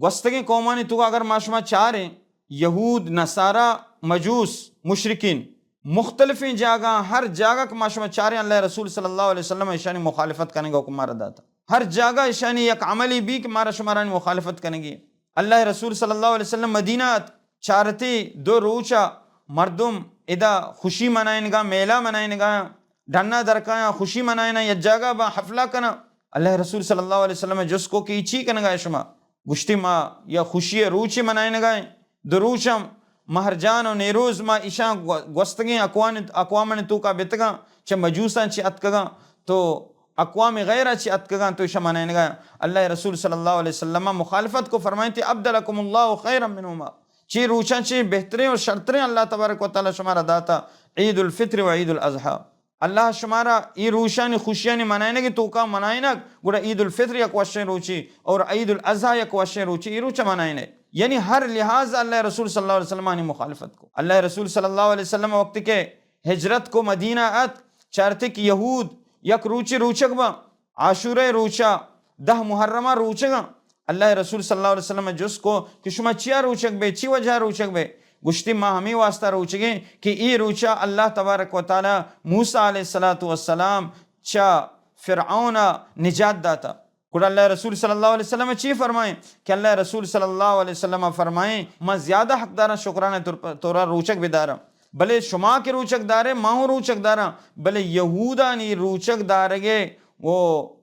گوستگیں قومانی توکا اگر ما شما چاریں، یہود، نصارا، مجوس، مشرکین، مختلفیں جاگہ، ہر جاگہ کہ ما شما چاریں، اللہ رسول صلی اللہ علیہ وسلم ایشانی مخالفت کنگا حکم مارا داتا۔ ہر جاگہ ایشانی یک عملی بی کہ مارا شمارانی مخالفت کنگی۔ اللہ رسول صلی اللہ علیہ وسلم مدینہ ات، چارتی دو روچا مردم ادا خوشی منائنگا، میلہ منائنگا، ڈنا درکایاں، خوشی منائناں، یک جاگہ با حفلہ کناں۔ اللہ رسول صلی اللہ علیہ وسلم جست کو کہ ای چی کنگا شما؟ گوشتی، ما یا خوشی روچے منائنگا ایں، دو روچ ہم مہرجان و نیروز ما ایشاں گو-، گوستگیں اقوان-، اقوامانی توکا بتگاں، چہ مجوساں چی اتکگاں، تو اقوام غیرہ چی اتکگاں تو ایشاں منائنگا۔ اللہ رسول صلی اللہ علیہ وسلم مخالفت کو، فرمائیتی، ابدلکم اللہ خیرا منہما، چی روچاں چی بہتریں اور شرتریں اللہ تبارک و تعالی شمارا داتا، عید الفطر و عید الاضحی۔ اللہ شمارا ای روچانی خوشیانی منائنگی توکا منائنگ، گڑا عید الفطر یک وشیں روچی اور عید الاضحی یک وشیں روچی، ای روچ منائنے۔ یعنی ہر لحاظ اللہ رسول صلی اللہ علیہ وسلم آنی مخالفت کو۔ اللہ رسول صلی اللہ علیہ وسلم وقت کہ ہجرت کو مدینہ ات، چارتے کہ یہود یک روچی روچک با، عاشورہ روچا، دہ محرمہ روچگاں۔ اللہ رسول صلی اللہ علیہ وسلم جست کو کہ شما چیا روچگ بے، چی وجہ روچگ بے؟ گوشتی، ما ہمیں واسطہ روچگیں کہ ای روچا اللہ تبارک و تعالی موسی علیہ الصلوۃ والسلام چا فرعون نجات داتا۔ گڑا اللہ رسول صلی اللہ علیہ وسلم چی فرمائیں کہ اللہ رسول صلی اللہ علیہ وسلم فرمائیں، ما زیادہ حقداراں شکرانہ طور پر، طورا روچگ بداراں، بلے شما کہ روچگ دارے، ما ہوں روچگ داراں، بلے یہودانی روچگ دارگے و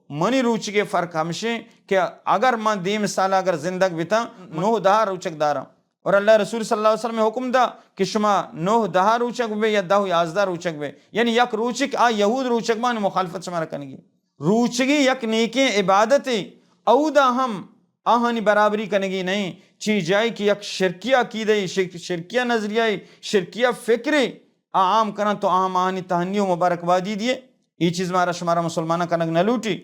منی روچگے فرق ہمشیں کہ اگر من دیم سال اگر زندگ بیتاں، نو دہ روچگ داراں۔ اور اللہ رسول صلی اللہ علیہ وسلم حکم دا کہ شما نو دہ روچگ بے یا دہ و یازدہ روچگ بے، یعنی یک روچک آ یہود روچگ بانی مخالفت شمارا کنگی۔ روچگی یک نیکیں عبادتے، اودا ہم آہانی برابری کنگی نہیں، چی جائے کہ یک شرکی عقیدہ، شرک-، شرکیہ نظریہ، شرکیہ فکرے آ عام کنن تو آہم آہانی تہنی و مبارکبادی دیے۔ ای چیز مارا شمارا مسلماناں کنگ نہ لوٹی۔